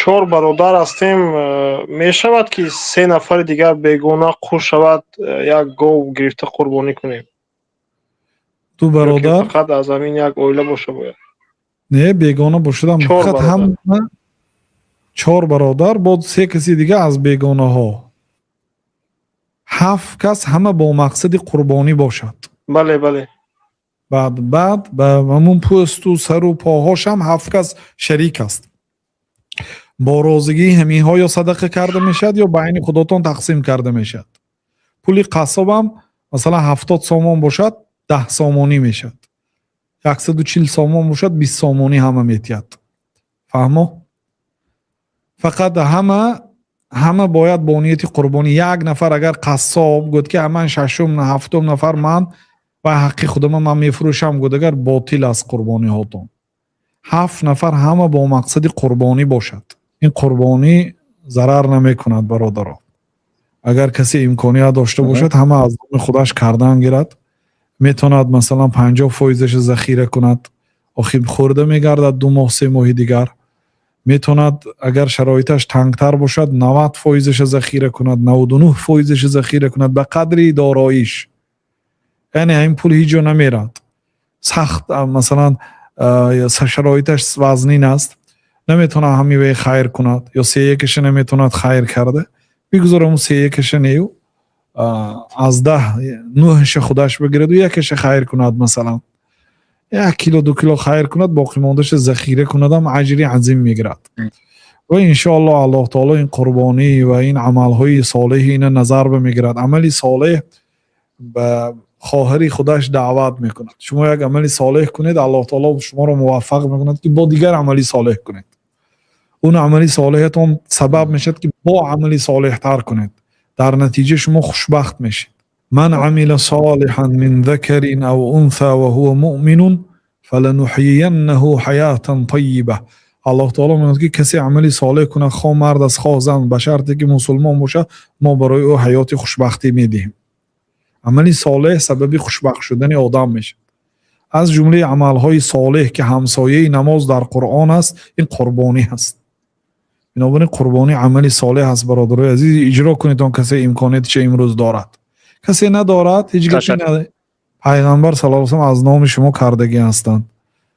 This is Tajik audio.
Чор бародар ҳастем, мешавад, ки се нафари дигар бегона қуш шавад, як гов гирифта қурбонӣ кунем? Ду бародар. Фақат аз ҳамин як оила боша бояд? Не, бегона бошадам. Фақат ҳама чор бародар бо се каси дига аз бегонаҳо, ҳафт кас, ҳама бо мақсади қурбонӣ бошад. Бале. Баъд ба ҳамун пӯсту сару поҳошам ҳафт кас шарик аст. Бо розигии ҳаминҳо ё садақа карда мешавад, ё байни худотон тақсим карда мешавад. Пули қассобам, масалан, 70 сомон бошад, 10 сомонӣ мешавад, 140 сомон бошад, 20 сомонӣ ҳама метиҳад. Фаҳмо? Фақат ҳама бояд бо нияти қурбонӣ. Як нафар агар қассоб гӯяд, ки ман шашум, ҳафтум нафар, ман ва ҳаққи худама ман мефурӯшам гӯд, агар ботил аст қурбониҳотон. Ҳафт нафар ҳама бо мақсади қурбонӣ бошад, ин қурбонӣ зарар намекунад. Бародаро, агар касе имконият дошта бошад, ҳама аз номи худаш кардан гирад. Метавонад, масалан, 50 фоизаша захира кунад, охир хӯрда мегардад 2 моҳ, 3 моҳи дигар. Метавонад, агар шароиташ тангтар бошад, 90 фоизаша захира кунад, 99 фоизаша захира кунад, ба қадри дороиш. Яъне ҳамин пул ҳеҷ ҷо намерад. Сахт, масалан, шароиташ вазнин аст, наметавонад ҳамиве хайр кунад ё сеякаша наметавонад хайр карда, бигузор ҳамун сеякаша нею, аз 10 нӯҳаша худаш бигираду якаша хайр кунад. Масалан, 1 кило, 2 кило хайр кунад, боқимондаша захира кунадам, аҷри азим мегирад. Ва иншоаллоҳ, Аллоҳ таоло ин қурбонӣ ва ин амалҳои солеҳи ина назар мегирад. Амали солеҳ ба хоҳари худаш даъват мекунад. Шумо як амали солеҳ кунед, Аллоҳ таоло шуморо муваффақ мекунад, ки бо дигар амали солеҳ кунед. Он амали солеҳатон сабаб мешавад, ки бо амали солеҳтар кунед. Дар натиҷа шумо хушбахт мешед. من عمل صالحا من ذكر أو أنثى وهو مؤمن فلنحيينه حياة طيبة. Аллоҳ таоло мегӯяд, ки касе амали солеҳ кунад, хоҳ мард аст, хоҳ зан, ба шарте ки мусулмон бошад, мо барои ӯ ҳаёти хушбахтӣ медиҳем. Амали солеҳ сабаби хушбахт шудани одам мешавад. Аз ҷумлаи амалҳои солеҳ, ки ҳамсояи намоз дар Қуръон аст, ин қурбонӣ ҳаст. Бинобар ин қурбонӣ амали солеҳ аст. Бародарои азиз, иҷро кунед, он касе имкониятиша имрӯз дорад. Касе надорад, ҳеҷ гапи. Пайғамбар саллаллоҳу алайҳи васаллам аз номи шумо кардагӣ ҳастанд.